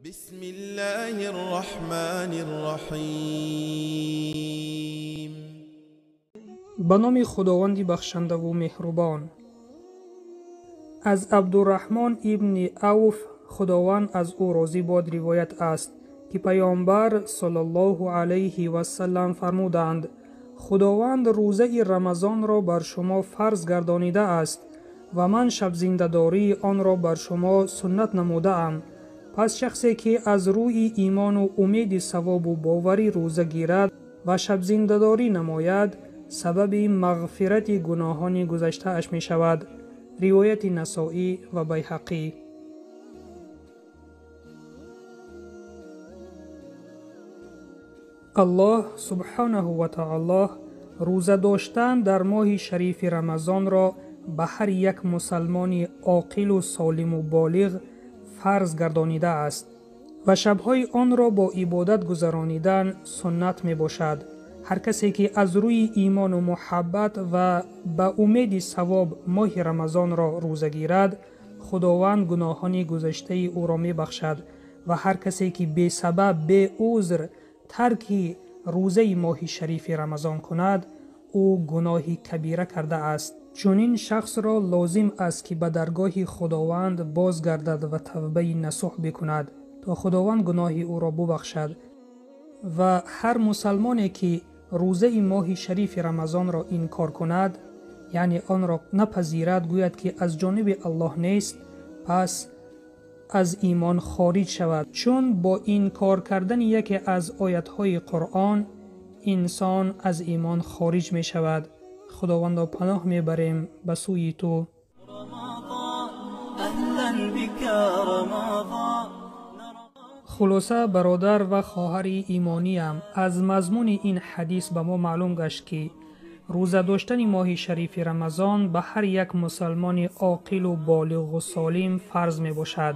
بسم الله الرحمن الرحیم. Ба номи Худованди бахшандаву меҳрубон. Аз Абдурраҳмон ибни Авф, Худованд аз ӯ розӣ бод, ривоят аст, ки Паёмбар саллаллоҳу алайҳи васаллам фармуданд: Худованд рӯзаи Рамазонро бар шумо фарз гардонидааст ва ман шабзиндадории онро бар шумо суннат намудаам. Пас шахсе ки аз рӯи имону умеди савобу боварӣ рӯза гирад ва шабзиндадорӣ намояд, сабаби мағфирати гуноҳони гузаштааш мешавад. Ривояти Насоӣ ва Байҳақӣ. Аллоҳ субҳонаҳу ва таоло рӯза доштан дар моҳи шарифи Рамазонро ба ҳар як мусалмони оқилу солиму болиғ фарз гардонидааст ва шабҳои онро бо ибодат гузаронидан суннат мебошад. Ҳар касе ки аз рӯи имону муҳаббат ва ба умеди савоб моҳи Рамазонро рӯза гирад, Худованд гуноҳони гузаштаи ӯро мебахшад ва ҳар касе ки бесабаб, беузр тарки рӯзаи моҳи шарифи Рамазон кунад, ӯ гуноҳи кабира кардааст. Чунин шахсро лозим аст, ки ба даргоҳи Худованд бозгардад ва тавбаи насӯҳ бикунад, то Худованд гуноҳи ӯро бубахшад. Ва ҳар мусалмоне ки рӯзаи моҳи шарифи Рамазонро инкор кунад, яъне онро напазирад, гӯяд ки аз ҷониби Аллоҳ нест, пас аз имон хориҷ шавад, чун бо инкор кардани яке аз оятҳои Қуръон инсон аз имон хориҷ мешавад. Худовандо, паноҳ мебарем ба сӯи ту. Хулоса, бародар ва хоҳари имониям, аз мазмуни ин ҳадис ба мо маълум гашт, ки рӯза доштани моҳи шарифи Рамазон ба ҳар як мусалмони оқилу болиғу солим фарз мебошад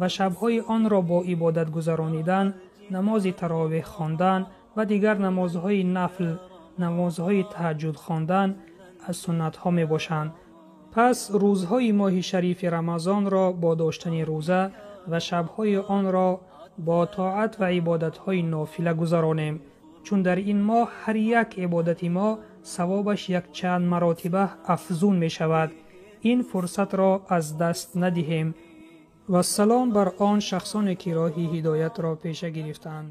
ва шабҳои онро бо ибодат гузаронидан, намози таровеҳ хондан ва дигар намозҳои нафл, намозҳои таҳаҷҷуд хондан аз суннатҳо мебошанд. Пас рӯзҳои моҳи шарифи Рамазонро бо доштани рӯза ва шабҳои онро бо тоат ва ибодатҳои нофила гузаронем, чун дар ин моҳ ҳар як ибодати мо савобаш якчанд маротиба афзун мешавад. Ин фурсатро аз даст надиҳем. Вассалом бар он шахсоне ки роҳи ҳидоятро пеша гирифтанд.